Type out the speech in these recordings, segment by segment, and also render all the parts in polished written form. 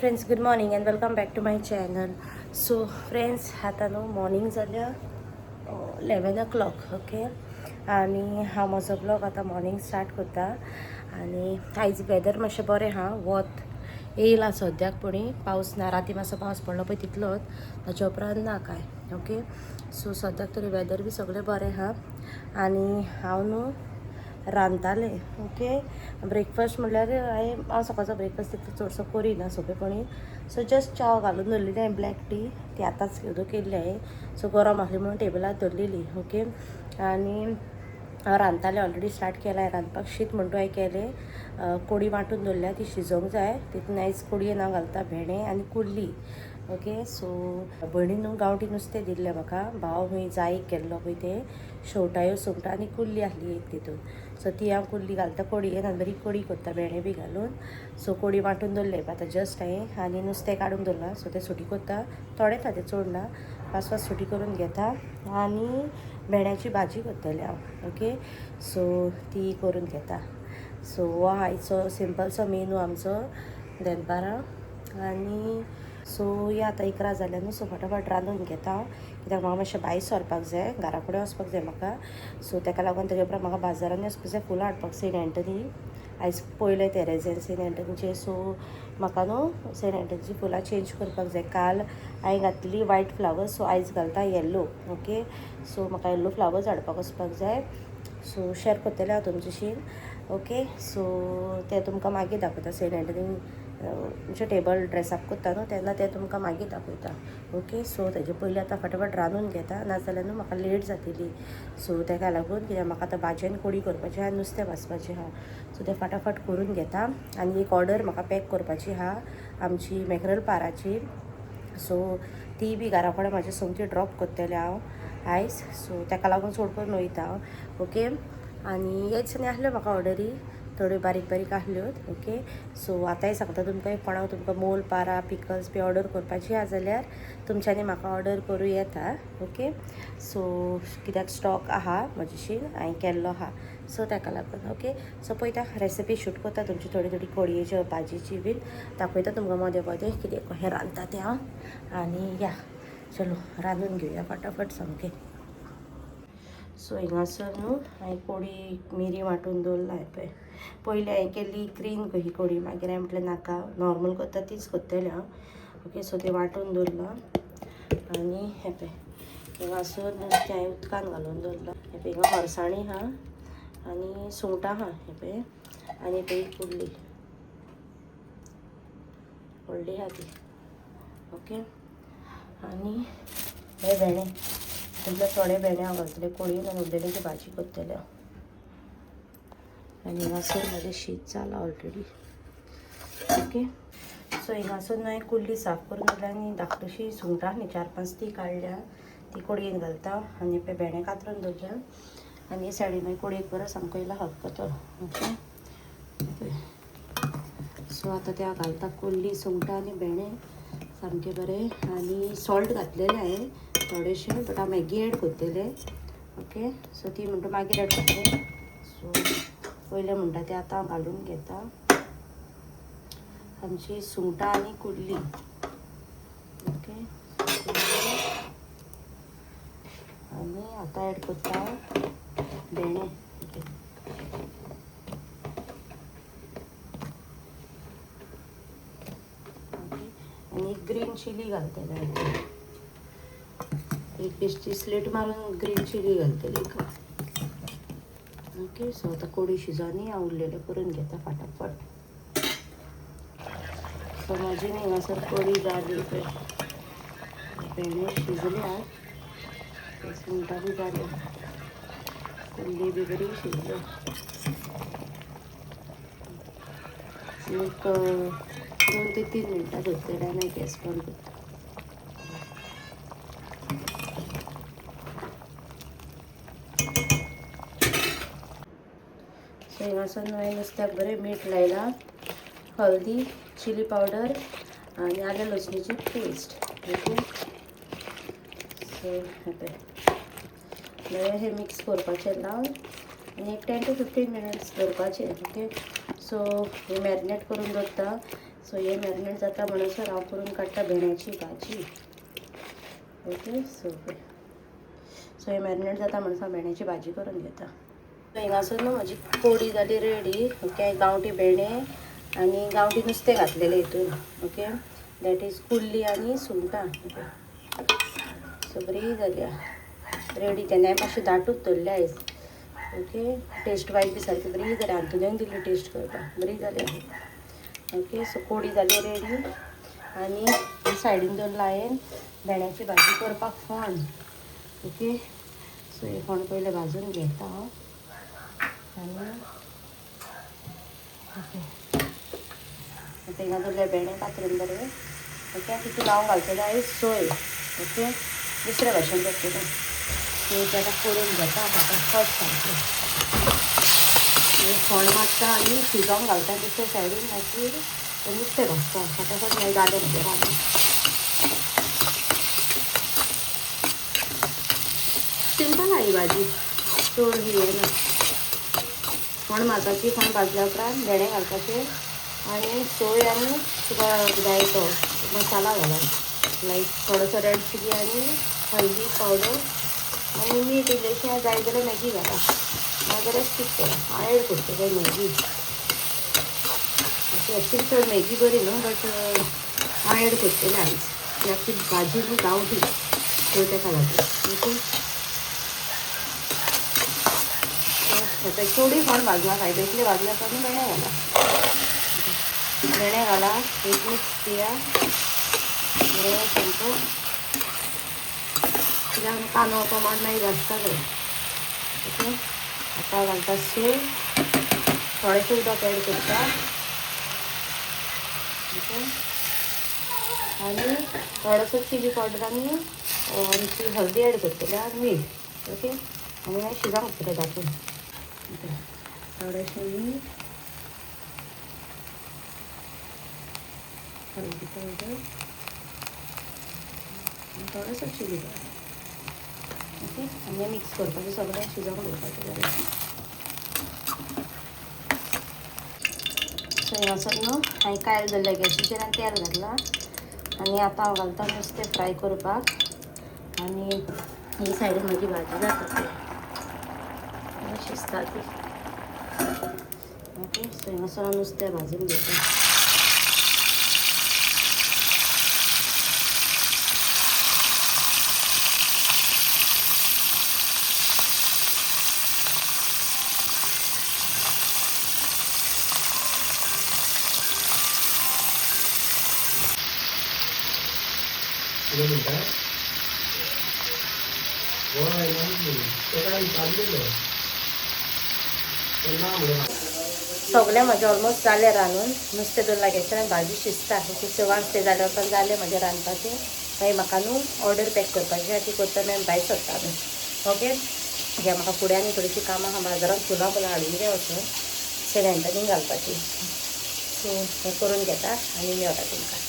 Friends, good morning and welcome back to my channel. So friends, आतां न्हू morning जाल्या 11 o'clock. Okay, आनी हांव म्हजो ब्लॉग आतां मॉर्निंग स्टार्ट करता. आनी आयज वेदर मातशें बरें आहा, वत येयलां सद्याक, पूण पावस ना. राती मातसो पावस पडलो पळय तितलोच, ताच्या उपरांत ना कांय. ओके, सो सद्याक तरी वेदर बी सगळें बरें आहा. आनी हांव न्हू रांदतालें. ओके, ब्रेकफास्ट म्हणल्यार हांवें हांव सकाळचो ब्रेकफास्ट तितलो चडसो करिना सोंपेपणी. सो जस्ट च्या घालून दवरलेली हांवें, ब्लॅक टी, ती आतांच उदक केल्ली हांवें. सो गरम आसली म्हणून टेबलार दवरलेली. ओके, आनी हांव रांदतालें, ऑलरेडी स्टार्ट केलां रांदपाक. शीत म्हणटू हांवें केलें, कोडी वांटून दवरल्या, ती शिजोवंक जाय. तितून आयज कोडयेन हांव घालता भेंडे आनी कुल्ली. ओके, सो भयणीन न्हू गांवठी नुस्तें दिल्लें म्हाका, भाव खंय जायक गेल्लो पळय, तें शेवटायो सुंगटां आनी कुल्ली आसली एक तितून. सो ती हांव कुल्ली घालता कोडयेन आनी बरी कडी करता भेंडे बी घालून. सो कोडी वांटून दवरले आतां जस्ट हांवें, आनी नुस्तें काडून दवरलां. सो तें सुटी करता, थोडेंच आहा तें, चड ना, फास्ट फास्ट सुटी करून घेता. आनी भेंड्याची भाजी करतलें हांव. ओके, सो ती करून घेता. सो हो आयचो सिंपलसो मेनू आमचो दनपारां. आनी सो या आतां 11 जाल्या न्हू, सो फटाफट रांदून घेता हांव, कित्याक म्हाका मातशें भायर सरपाक जाय, घरा कडेन वचपाक जाय म्हाका. सो ताका लागून ताच्या उपरांत म्हाका बाजारांनी वचपाक जाय, फुलां हाडपाक सेंट एंटनी. आयज पयलें तेरेझेन सेंट एंटनीचें. सो म्हाका न्हू सेंट एंटनीची फुलां चेंज करपाक जाय. काल हांवें घातली वायट फ्लावर्स, सो आयज घालता येल्लो. ओके, सो म्हाका येल्लो फ्लावर्स हाडपाक वचपाक जाय. सो शेअर करतलें हांव तुमच्याशी. ओके, सो तें तुमकां मागीर दाखयता. सेंट एंटनी म्हणजे टेबल ड्रेसअप करता न्हू तेन्ना तें तुमकां मागीर दाखयता. ओके, सो तेजे पयलीं आतां फटाफट रांदून घेता, नाजाल्यार न्हू म्हाका लेट जातली. सो तेका लागून, कित्याक म्हाका आतां भाजयेन कोडी करपाची आहा, नुस्तें भाजपाचें आहा. सो तें फटाफट करून घेता. आनी एक ऑर्डर म्हाका पॅक करपाची आहा आमची मॅकरल पाराची. सो ती बी घरा कडेन म्हाज्या सोमती ड्रॉप करतलें हांव आयज. सो तेका लागून चड करून वयता हांव. ओके, आनी ह्या दिसांनी आसल्यो म्हाका ऑर्डरी, थोड्यो बारीक बारीक आसल्योत. ओके, सो आतांय सांगता तुमकां, कोणाक तुमकां मोल पारा पिकल्स बी ऑर्डर करपाची आसा जाल्यार तुमच्यांनी म्हाका ऑर्डर करूं येता. ओके, सो कित्याक स्टॉक आहा म्हजेशीन, हांवें केल्लो आहा, सो ताका लागून. ओके, सो पळयता रेसिपी शूट करता तुमची, थोडी थोडी कोडयेची भाजयेची बीन दाखयता तुमकां मदें मदें कितें कशें रांदता तें हांव. आनी या चलो रांदून घेवया फटाफट सामकें. सो हिंगासर न्हू हांवें कोडी मिरी वांटून दवरला पळय. पयलीं हांवें केल्ली ग्रीन कही कोडी, मागीर हांवें म्हटलें नाका, नॉर्मल करता तीच करतलें हांव. ओके, सो तें वांटून दवरलां. आनी हें पळय हिंगासर नुस्तें हांवें उदकान घालून दवरलां. हें पळय हिंगा हरसाणी आहा आनी सुंगटां आहा हें पळय. आनी पळय कुल्ली व्हडली आहा ती. ओके, आनी हे भेंडे, तितले थोडे भेंडे हांव घालतलें कोडयेन आनी उरलेली भाजी करतलें हांव. आनी हिंगासर म्हजें शीत जालां ऑलरेडी. ओके, सो हिंगासर न्हू हांवें कुल्ली साफ करून दवरल्या आनी धाकटुशी सुंगटां न्ही 4-5 ती काडल्या, ती कोडयेन घालता. आनी पळय भेंडे कातरून दवरल्या. आनी हे सायडीन मागीर कोडयेक बरो सामको येयला खतखतो. ओके, सो आतां ते हांव घालता कुल्ली सुंगटां आनी भेंडे सामके बरें. आनी सॉल्ट घातलेलें हांवें थोडेशें, बट हांव मॅगी एड करतलें. ओके, सो ती म्हणटा मागीर एड करतलें. सो पयलें म्हणटा तें आतां हांव घालून घेता आमची सुंगटां आनी कुल्ली. ओके, आनी आतां एड करता भेंडे. ओके, आनी ग्रीन चिली घालतलें, एक बेश्टी स्लेट मारून ग्रीन चिली घालतली. ओके, सो आतां कोडी शिजोनी हांव उरलेलें करून घेता फाटाफट. सो म्हाजी न्ही हांगासर कोडी जाली पळय, भेंडे शिजल्या, सुंगटां बी जाली, कुल्ली बी बरी शिजल्या. एक 2 ते 3 मिनटां दवरतलें आनी गॅस बंद करता. सो हिंगासर न्हू हांवें नुस्त्याक बरें मीठ लायलां, हळदी, चिली पावडर आनी आलें लसणीची पेस्ट. ओके, सो हें पळय बरें हें मिक्स करपाचें लावन आनी एक 10 to 15 minutes दवरपाचें. ओके, सो हें मॅरिनेट करून दवरता. सो हे मॅरिनेट जाता म्हणसर हांव करून काडटा भेंड्याची भाजी. ओके, सो सो हे मॅरिनेट जाता म्हणसर हांव भेंड्याची भाजी करून घेता. हिंगासर न्हू म्हजी कोडी जाली रेडी. ओके, गांवठी भेंडे आनी गांवठी नुस्तें घातलेलें हितून. ओके, that is कुल्ली आनी सुंगटां. ओके, सो बरी जाल्या रेडी. तेन्नाय मातशें दाटूच दवरलें आयज. ओके, टेस्ट वायज बी सारकी बरी जाली. आंतोनीन दिली टेस्ट करपाक, बरी जाली. ओके, सो कोडी जाली रेडी. आनी सायडीन दवरला हांवें भेंड्याची भाजी करपाक फोण. ओके, सो हे फोण पयलें भाजून घेता हांव. आनी ओके, आतां हिंगा दवरले भेंडे कातरून बरें. ओके, तितून हांव घालतलें आयज सोय. ओके, दुसऱ्या भाशेन जातलें. सो तें आतां करून घेता फटाफट सारकें. फोण मारता आनी शिजोवंक घालता दुसऱ्या सायडीन, मागीर नुस्तें भाजता फटाफट. मागीर जालें म्हजें रांदून. सिंपल आहा ही भाजी, चड ही हें ना. फोण मारपाची, फोण भाजल्या उपरांत भेंडे घालपाचे आनी सोय आनी तुका जाय तो मसाला घालप, लायक थोडोसो रेड चिली आनी हळदी पावडर आनी मीठ इल्लेशें. जाय जाल्यार मॅगी घाला, नाजाल्यार स्कीप करा. हांव एड करतलें मॅगी. ओके, एक्चुली चड मॅगी बरी न्हू, बट हांव एड करतलें आयज कित्याक ती भाजी न्हू गांवठी, सो तेका लागून. ओके, आतां चडूय फोण भाजना फायदो, इतले भाजल्या उपरांत भेंडे घाला. भेंडे घाला, एक मिक्स दिया बरें सामको, कित्याक कांदो टमाट मागीर भाजता जाय. ओके, आतां घालता सोय, थोडेशें उदक एड करता. ओके, आनी थोडोसो चिली पावडर आनी आमची हळदी एड करतले आनी मीठ. ओके, आनी मागीर शिजोवंक घातलें धाकून. ओके, थोडेशें मीठ, हळदी पावडर आनी थोडोसो चिली पावडर. ओके, आनी मिक्स करपाचें सगळें, शिजोवंक दवरपाचें बरें. सो हांगासर न्हू हांवें कायल दवरलें गॅसीचेर आनी तेल घातलां आनी आतां हांव घालता नुस्तें फ्राय करपाक. आनी ही सायडीन म्हजी भाजी जाता ती शिजता ती. ओके, सो हांगासर हांव नुस्तें भाजून घेता. कितें म्हणटा? हय, तेका विचारलेलो ना म्हणून. सगळें म्हजें ऑलमोस्ट जालें रांदून. नुस्तें दवरलां गॅसार आनी भाजी शिजता. ओके, सो वन्स तें जाल्या उपरांत जालें म्हजें रांदपाचें. मागीर म्हाका न्हू ऑर्डर पॅक करपाची आहा, ती करता मागीर भायर सरता आमी. ओके, कित्याक म्हाका फुडें आनी थोडीशीं कामां आहा, बाजारांत फुलां फुलां हाडूंक जाय वचून सेवेंतांनी घालपाची. सो हें करून घेता आनी मेळटा तुमकां.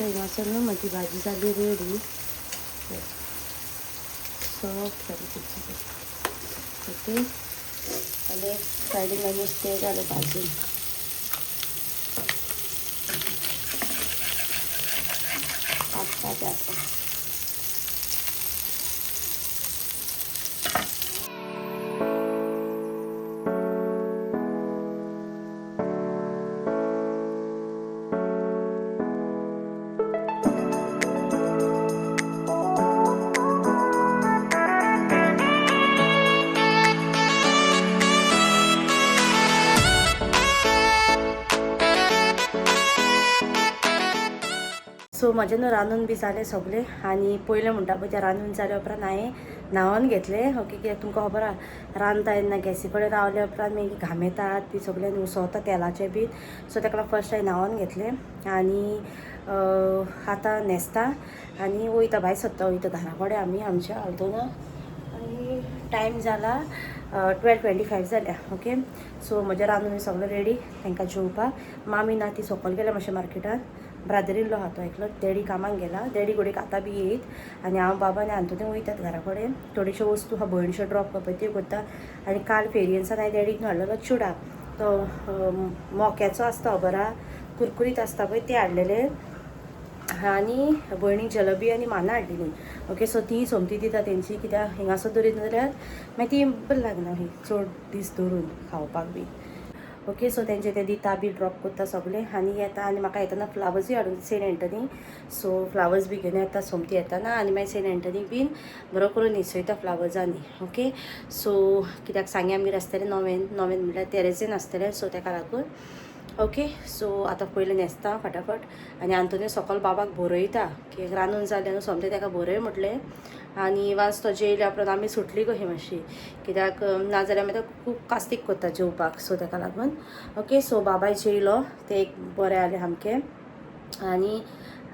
हांगासर न्हू म्हजी भाजी जाली रेडी, सॉफ्ट जाली. ओके, आनी सायडीन मागीर नुस्तें जालें भाजून. काडटा तें आतां. सो म्हजें न्हू रांदून बी जालें सगळें. आनी पयलें म्हणटा पळय तें रांदून जाल्या उपरांत हांवें न्हांवन घेतलें. ओके, कित्याक तुमकां खबर आहा रांदता तेन्ना गॅसी कडेन रावल्या उपरांत मागीर घामेतात बी सगळें उसवता तेलाचें बी. सो ताका लागून फर्स्ट हांवें न्हांवन घेतलें आनी आतां न्हेसता आनी वयता भायर सरता, वयता घरा कडेन आमी आमच्या आल्दोना. आनी टायम जाला 12:25 जाल्या. ओके सो म्हज्या रांदून सगळें रेडी तांकां जेवपाक. मामी ना, ती सकयल गेल्या मातशें मार्केटान. ब्रादर इन लॉ आहा तो एकलो, डॅडी कामाक गेला. डॅडी घोडेक आतां बी येयत आनी हांव बाबा आनी आंतोनी वयतात घरा कडेन. थोड्योश्यो वस्तू आहा भयणीच्यो ड्रॉप करपाक त्यो करता. आनी काल फेरयेनसान हांवें डॅडीक हाडलेलो चिवडा, तो मोक्याचो आसता खबर आहा, कुरकुरीत आसता पळय, ते हाडलेले. आनी भयणीक जलेबी आनी मानां हाडलेली. ओके सो ती सोमती दिता तेंची, कित्याक हिंगासर दवरीत जाल्यार मागीर ती बरें लागना ही चड दीस दवरून खावपाक बी. ओके सो तेंचे ते दिता बी ड्रॉप करता सगळें आनी येता. आनी म्हाका येतना फ्लावर्सूय हाडून सेंट एंटनी, सो फ्लावर्स बी घेवन येता सोमती येतना. आनी मागीर सेंट एंटनीक बीन बरो करून न्हेसयता फ्लावर्सांनी. ओके सो कित्याक सांगे आमगेर आसतलें नोवेन, नोवेन म्हणल्यार तेरेझेन आसतलें, सो तेका लागून. ओके सो आतां पयलीं न्हेसता फटाफट. आनी आंतोनी सकल बाबाक बरयता की रांदून जालें न्हू सोमतें तेका बरय म्हटलें. आनी वास तो जेयल्या उपरांत आमी सुटली कशी मातशी, कित्याक नाजाल्यार मागीर तो खूब कास्तीक करता जेवपाक, सो तेका लागून. ओके सो बाबाय जेयलो, तें एक बरें जालें सामकें. आनी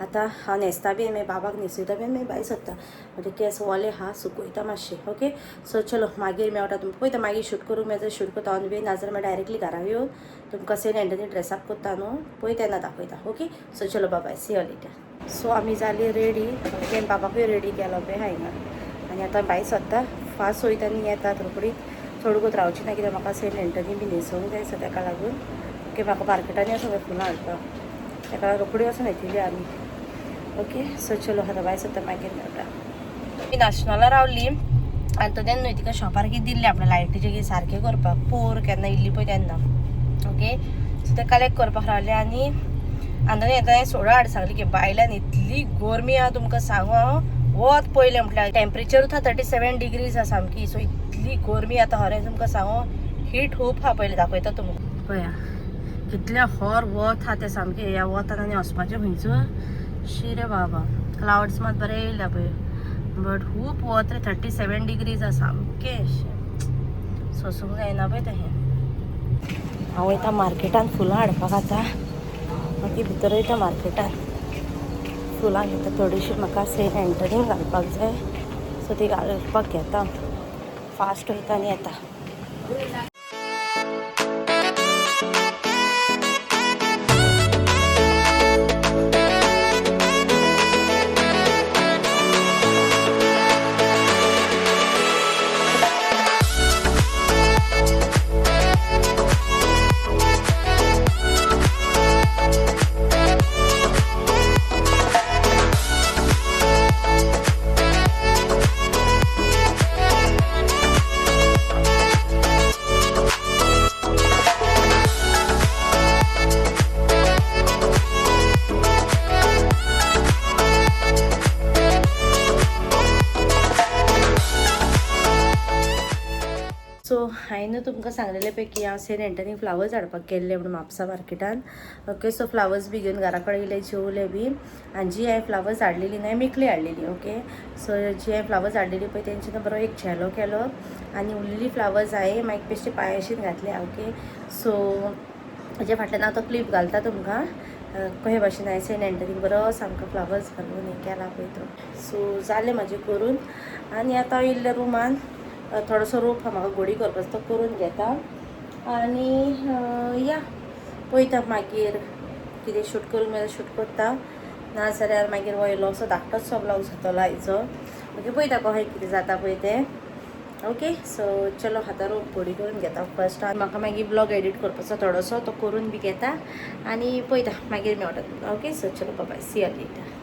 आतां हांव न्हेसता बी, मागीर बाबाक न्हेसयता बी, मागीर भायर सरता. म्हणजे केंस ओले आहा, सुकयता मातशें. ओके सो चलो मागीर मेळटा तुमकां. पळयता मागीर शूट करूंक मेळटा शूट करता ऑन वे, नाजाल्यार मागीर डायरेक्टली घरा येवन तुमकां सेंट एंटनी ड्रेसअप करता न्हू पळय तेन्ना दाखयता. ओके सो चलो बाय, सी you later. सो आमी जाली रेडी. ओके बाबाकूय रेडी केलो पळय हांगा. आनी आतां भायर सरता, फास्ट वयता आनी येतात रोखडीच, चड वगत रावची ना कित्याक म्हाका सेंट एंटनी बी न्हेसोवंक जाय, सो तेका लागून. ओके म्हाका मार्केटांनी वचोन फुलां हाडपाक, तेका लागून रोखडी वचून येतली आमी. ओके सो चलो आतां भायर सरता, मागीर मेळटा. आमी नाशनॉला रावली आनी तो तेन्ना न्हय तिका शॉपार कितें दिल्लें आपल्या लायटीचें कितें सारकें करपाक, पोर केन्ना इल्ली पळय तेन्ना. ओके सो तें कलेक्ट करपाक रावलें. आनी आंतोनी येतना सोडा हाड सांगली की बायल्यान इतली गोरमी आहा तुमकां सांगू हांव, वत पयलें म्हटल्यार टेम्परेचरूच आहा 37 डिग्रीज आहा सामकी. सो इतली गोरमी आतां खरें तुमकां सांगू, हीट खूब आहा. पयलें दाखयता तुमकां, पळया कितलें होर वत आहा तें सामकें. ह्या वतान आनी वचपाचें खंयसर शी रे बाबा. क्लावड्स मात बरें येयल्या पळय, बट खूब वत रे, 37 डिग्रीज आहा सामकें, सोसूंक जायना पळय तें. हांव वयता मार्केटान फुलां हाडपाक आतां, मागीर भितर वयता मार्केटान फुलां घेता थोडीशी, म्हाका सेंट एंटनीक घालपाक जाय, सो ती घालपाक घेता. फास्ट वयता आनी येता. सो हांवें न्हू तुमकां सांगलेलें पळय की हांव सेंट एंटनीक फ्लावर्स हाडपाक गेल्लें म्हणून म्हापसा मार्केटान. ओके सो फ्लावर्स बी घेवन घरा कडेन येयले, जेवले बी. आनी जी हांवें फ्लावर्स हाडलेली न्हय मेकली हाडलेली. ओके सो जी हांवें फ्लावर्स हाडलेली पळय तेंचे न्हू बरो एक झेलो केलो आनी उरलेली फ्लावर्स हांवें मागीर बेश्टे पांयाशीन घातले. ओके सो हेजे फाटल्यान हांव तो क्लिप घालता तुमकां, कशे भाशेन हांवें सेंट एंटनीक बरो सामको फ्लावर्स घालून हें केला पळय तो. सो जालें म्हाजें करून. आनी आतां हांव इल्लें रुमान थोडोसो रोप आहा म्हाका घोडी करपाचो, तो करून घेता. आनी या पळयता मागीर कितें शूट करूंक मेळटा शूट करता, नाजाल्यार मागीर हो इल्लोसो धाकटोसो ब्लॉग जातलो आयचो. ओके पळयता कशें कितें जाता पळय तें. ओके सो चलो आतां रोप घोडी करून घेता फर्स्ट. आनी म्हाका मागीर ब्लॉग एडिट करपाचो थोडोसो, तो करून बी घेता आनी पळयता मागीर मेळटा तुमकां. ओके सो चलो बाय, सी you later.